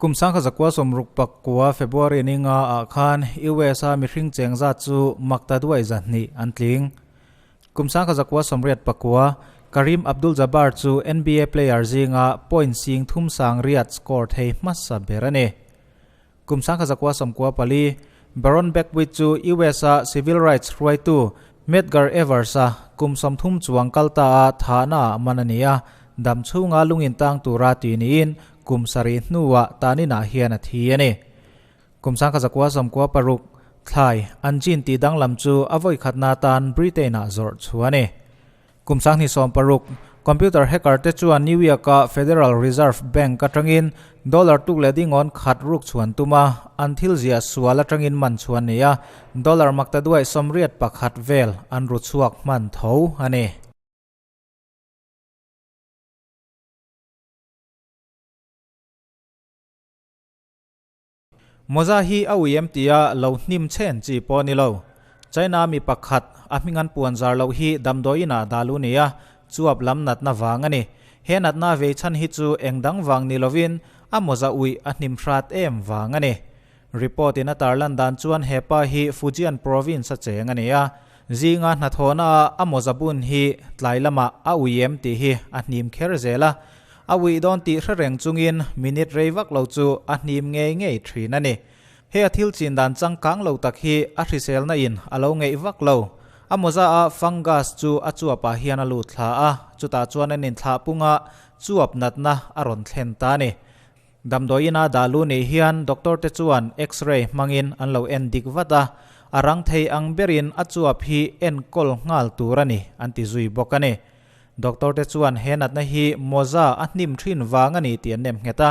Kum 1969 February ni nga ah khan US a mihring cheng zat chu makta duai 200 an tling. Kum 1989 Kareem Abdul-Jabbar chu NBA player zinga point sing thum sang riat score thei hmasa ber a ni. Kum 1994 Baron Beckwith chu US a civil rights hruaitu Medgar Evers a kum 30 chuang kalta a thana man a ni a, dam chhunga lungin tang tura ti niin kum 7 hnuah tanina hian a thi a ni. Kum 1996 thlai an chin ti danglam chu a voi khatna tan Britain a zawrh chu a ni. Kum 1960 computer hacker te chuan New York a Federal Reserve Bank atangin dollar tuk le dingon khat ruk chuan tuma an thil zia sual atangin man chuan ni a, dollar makta duai somriat pakhat vel an ru chuak man tho a ni. Moza hi a ui em tia lo hnim chen chi pawh ni lo. China mi pakhat a hmingan puan zar lo hi damdawiin ah dalu ni a, chuap lam natna vang a ni. He natna vei chhan hi chu eng dang vang ni lovin a moza ui a hnim hrat em vang a ni. Report in a tarlan dan chuan hepa hi Fujian province a cheng a ni a, zinga hnathawhna ah a moza bun hi tlai lamah a ui em tih hi a hnim kher zel a. A ui dawn tih hre reng chungin minute rei vak lo chu a hnim ngei ngei thin a ni. He a thil chin dan changkang lo tak hi a hriselna in a lo ngeih vak lo. A moza a fungus chu a chuap ah hian a lut thla a, chutah chuan an inthlah punga chuap natna a rawn thlen ta a ni. Damdawiin a dah lu nih hian doctor te chuan x-ray hmangin an lo en dik vat a, a rang thei ang berin a chuap hi enkawl nghal tur a ni an ti zui bawk a ni. Doctor te chuan he natna hi moza a hnim thin vang a ni tih an nem nghet a,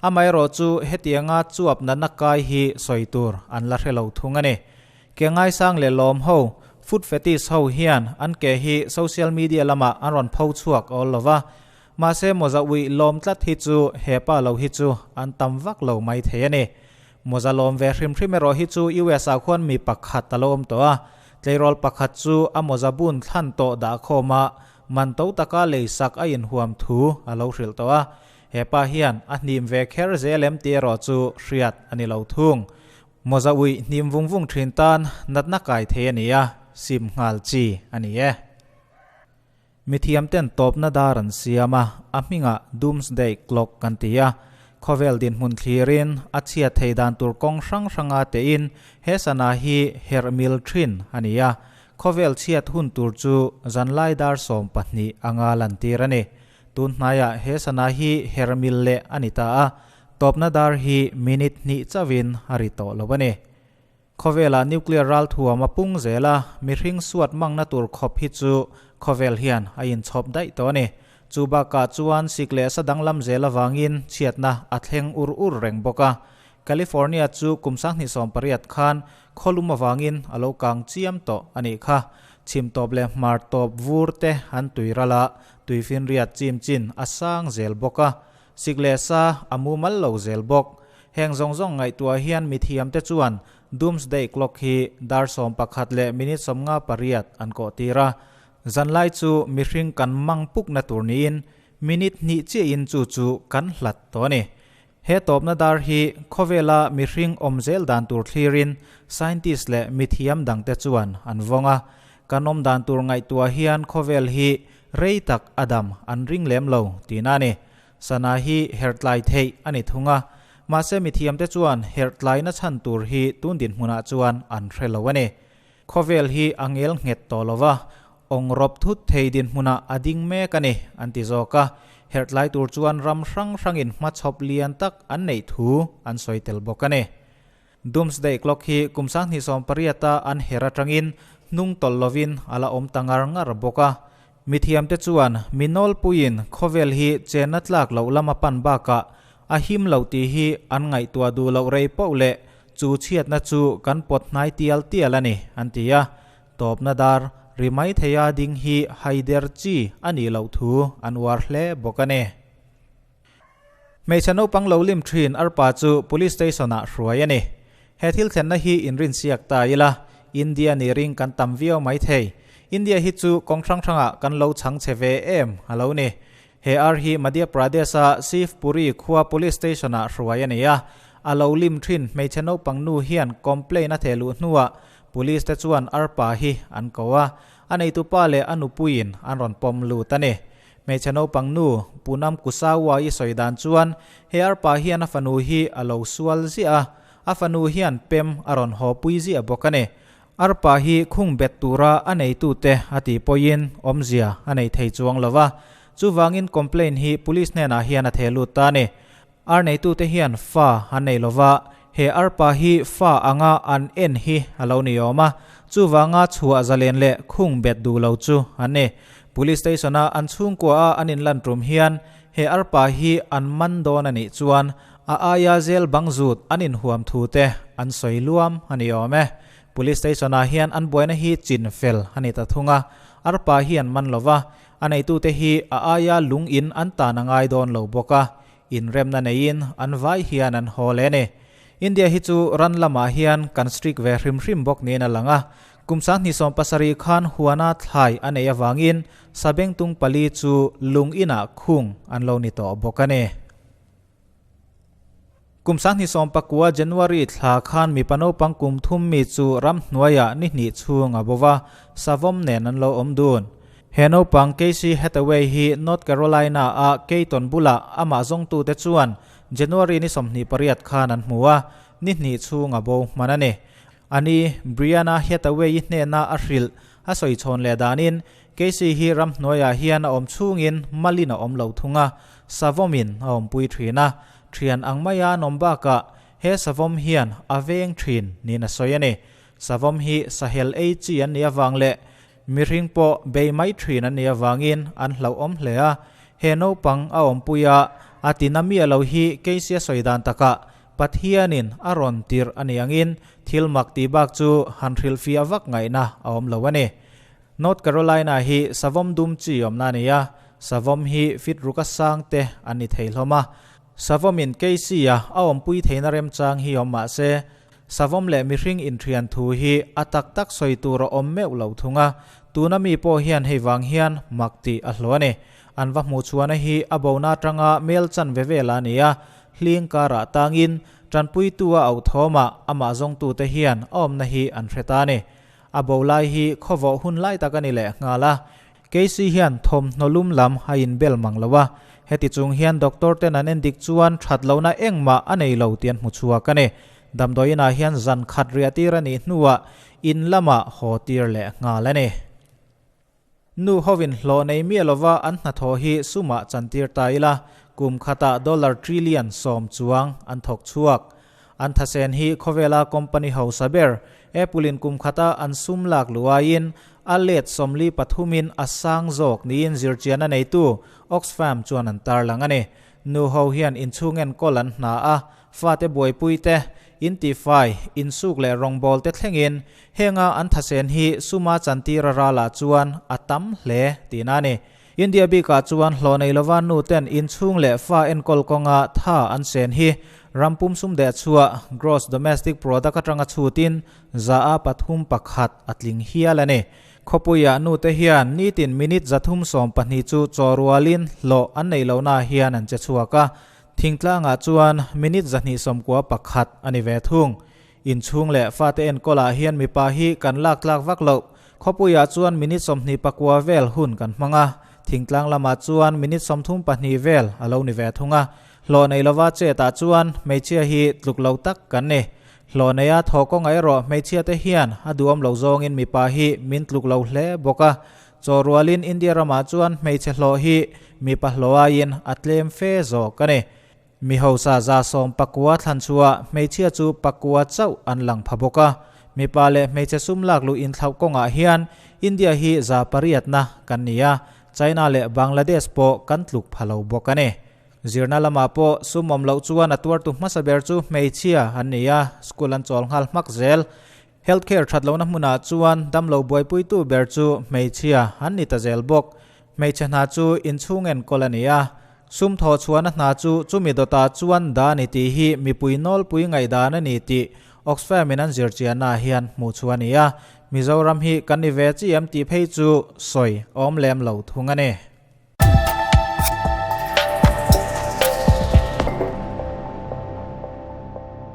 amaherawh chu hetianga chuap natna kai hi sawi tur an la hre lo thung a ni. Ke ngaisang leh lawm ho, foot fetish ho hian an ke hi social media lamah an rawn pho chhuak awl lo va, mahse moza uih lawm tlat hi chu hepa lo hi chu an tam vak lo mai thei a ni. Moza lawm ve hrim hrim erawh hi chu US ah khuan mi pakhat a lo awm tawh a, tleirawl pakhat chu a moza bun thlan tawh dah khawm a, man to taka lei sak a inhuam thu a lo hrilh tawh a. Hepa hian a hnim ve kher zel em tih erawh chu hriat a ni lo thung. Moza uih hnim vung vung thin tan natna kai thei a ni a, sim nghal chi a ni e. Mithiam ten tawpna dar an siam a, a hmingah Doomsday Clock kan ti a. Khawvel dinhmun thlirin a chhiat thei dan tur kawng hrang hranga tein he sana hi herh mil thin a ni a. Khawvel chhiat hun tur chu zanlai dar 12 anga lantir a ni. Tun hnaiah he sana hi herh mil leh a ni ta a, tawpna dar hi minute hnih chauhin a ri tawh lo a ni. Khawvelah nuclear ral thuam a pung zel a, mihring suat mangna tur khawp hi chu khawvel hian a inchhawp daih tawh a ni. Chu bakah chuan sik leh sa danglam zel avangin chhiatna a thleng ur ur reng bawk a. California chu kum 2018 khan khawlum avangin a lo kang chiam tawh a nih kha. Chhim tawp leh hmar tawp vur te an tui ral a, tuifinriat chim chin a sang zel bawk a. Sik leh sa a mumal lo zel bawk. Heng zawng zawng ngaihtuah hian mithiam te chuan Doomsday Clock hi dar 11 leh minute 58 an kawh tir a. Zanlai chu mihring kan mang pukna tur niin minute hnih chiahin chu chu kan hlat tawh a ni. He tawpna dar hi khawvela mihring awm zel dan tur thlirin scientist leh mithiam dangte chuan an vawng a. Kan awm dan tur ngaihtuah hian khawvel hi rei tak a dam an ring lem lo tihna a ni. Sana hi herhtlai theih a ni thung a, mahse mithiamte chuan herhtlaina chhan tur hi tun dinhmunah chuan an hre lo a ni. Khawvel hi a ngel nghet tawh lo va, awng rawp thut thei dinhmunah a ding mek a ni, an ti zawk a. Herhtlai tur chuan ram hrang hrangin hmachhawp lian tak an neih thu an sawi tel bawk a ni. Doomsday Clock hi kum 2018 a an her atangin hnung tawlh lovin a la awm ta ngar ngar bawk a. Mithiamte chuan mi nawlpuiin khawvel hi chenna tlak loh lama pan bakah a him lo tih hi an ngaihtuah duh loh rei poh leh chu chhiatna chu kan pawt hnai tial tial a ni, an ti a. Tawpna dar ri mai theia ding hi haider chi a nih loh thu an uar hle bawk a ni. Hmeichhe naupang lo lim thin arpa chu police station ah hruai a ni. He thil thlenna hi inrinsiak ta ila, India ni ring kan tam viau mai thei. India hi chu kawng hrang hrangah kan lo chang che ve em a lo ni. He ar hi Madhya Pradesh-a Shivpuri khua Police Station-ah hruai a ni a. A lo lim thin hmeichhe naupang nu hian complaint a theh luh hnuah Police te chuan arpa hi an ko a, a neitupa leh a nupuiin an rawn pawm lut a ni. Hmeichhe naupang nu Poonam Kusawa i sawi dan chuan he arpa hian a fanu hi a lo sual ziah a, a fanu hian pem a rawn haw pui ziah bawk a ni. Arpa hi khung bet tura a neitute a tih pawhin awmzia a nei thei chuang lo va, chuvangin complaint hi police hnenah hian a theh lut ta a ni. Ar neitute hian fa an nei lo va, he arpa hi fa anga an en hi a lo ni awm a, chuvanga chhuah zalen leh khung bet duh lo chu an ni. Police station-a an chhungkua a an inlan tum hian he arpa hi an man dawn a nih chuan a aia zel bang zut an inhuam thu te an sawi luam a ni awm e. Police station-ah hian an buaina hi chin fel a ni ta thung a, arpa hi an man lo va, a neitute hi a aia lung in an tan a ngai dawn lo bawk a, inremna neiin an vai hian an haw leh a ni. India hi chu ran lamah hian kan strict ve hrim hrim bawk niin a lang a, kum 2017 khan huana thlai a neih avangin sabengtung pali chu lung inah khung an lo ni tawh bawk a ni. Kum 2019 January thla khan mipa naupang kum thum mi chu ramhnuaiah ni hnih chhung a bo va, savawm nen an lo awm dun. He naupang Casey Hathaway hi North Carolina-a Keiton bulah amah zawngtute chuan January ni 28 khan an hmu a, ni hnih chhung a bo hman a ni. Ani, Brianna Hathaway-i hnena a hrilh a sawi chhawn leh danin Casey hi ramhnuaiah hian a awm chhungin malin a awm lo thung a, savawmin a awmpui thin a, thian ang maia an awm bakah he savawm hian a veng thin niin a sawi a ni. Savawm hi sahel ei chi an nih avang leh mihring pawh bei mai thin an nih avangin an hlauhawm hle a, he naupang a awmpui a, a tina miah lo hi Casey a sawi dan takah Pathianin a rawn tirh a nih angin thil mak tih bak chu han hrilhfiah vak ngaihna a awm lo a ni. North Carolina hi savawm dum chi awmna a ni a, savawm hi fit ruka sang te an ni thei hlawm a. Savawmin Casey-a a awmpui theihna remchang hi awm mah se, savawm leh mihring inthian thu hi a tak tak sawi tur a awm meuh lo thung a, tuna mi pawh hian hei vang hian mak tih a hlawh a ni. An va hmuh chhuahna hi a bona atanga mel chanve vel a ni a, hling karah tangin tanpuitu a auhthawmah amah zawngtute hian a awmna hi an hre ta a ni. A bo lai hi khawvawh hun lai tak a ni leh nghal a, Casey hian thawmhnaw lum lam a inbel mang lo a, heti chung hian doctor ten an endik chuan that lohna engmah a nei lo tih an hmu chhuak a ni. Damdawiinah hian zan khat riah tir a nih hnuah in lamah haw tir leh nghal a ni. Nu hovin hlawh nei miah lova an hnathawh hi sumah chantir ta ila, kum khatah dollar trillion 10 chuang an thawk chhuak. An thasen hi khawvela company hausa ber Apple-in kum khata an sum lak luaiin a let 43-in a sang zawk niin zirchian a neitu Oxfam chuan an tarlang a ni. Nu ho hian inchhung enkawl an hna a, fate buaipui te, intifai, insuk leh rawngbâwl te thlengin henga an thasen hi suma chantir a ralah chuan a tam hle tihna a ni. India bikah chuan hlawh nei lova nu ten inchhung leh fa enkawl kawnga tha an sen hi ram pum sum deh chhuah, gross domestic product, atanga chhutin 3% a tling hial a ni. Khawpuiah nu te hian nitin minute 312 chu chaw rualin hlawh an neih lohna hian an che chhuak a, thingtlangah chuan minute 291 a ni ve thung. Inchhung leh fate enkawlah hian mipa hi kan lak tlak vak loh. Khawpuiah chuan minute 29 vel hun kan hmang a, thingtlang lamah chuan minute 32 vel a lo ni ve thung a. Hlawh nei lova chetah chuan hmeichhia hi tluk lo tak kan ni. Hlawh neia thaw kawnga erawh hmeichhia te hian a duhawm lo zawngin mipa hi min tluk lo hle bawk a. Chaw rualin India ramah chuan hmeichhe hlawh hi mipa hlawh aiin a tlem fe zawk a ni. Mi hausa 19% thlan chhuah hmeichhia chu pakua chauh an lang pha bawk a. Mipa leh hmeichhe sum lak luh inthlauh kawngah hian India hi 800-na kan ni a, China leh Bangladesh pawh kan tluk pha lo bawk a ni. Zirna lamah pawh sum awm loh chuan a tuartu hmasa ber chu hmeichhia an ni a, school an chawl nghal hmak zel. Healthcare that lohna hmunah chuan damlo buaipuitu ber chu hmeichhia an ni ta zel bawk. Hmeichhe hna chu inchhung enkawl a ni a, sum thawh chhuahna hna chu chumi dawtah chuan dah a ni tih hi mipui nawlpui ngaihdan a ni tih Oxfam in an zirchianna hian hmuh chhuah a ni a, Mizoram hi kan ni ve chi em tih phei chu sawi awm lem lo thung a ni.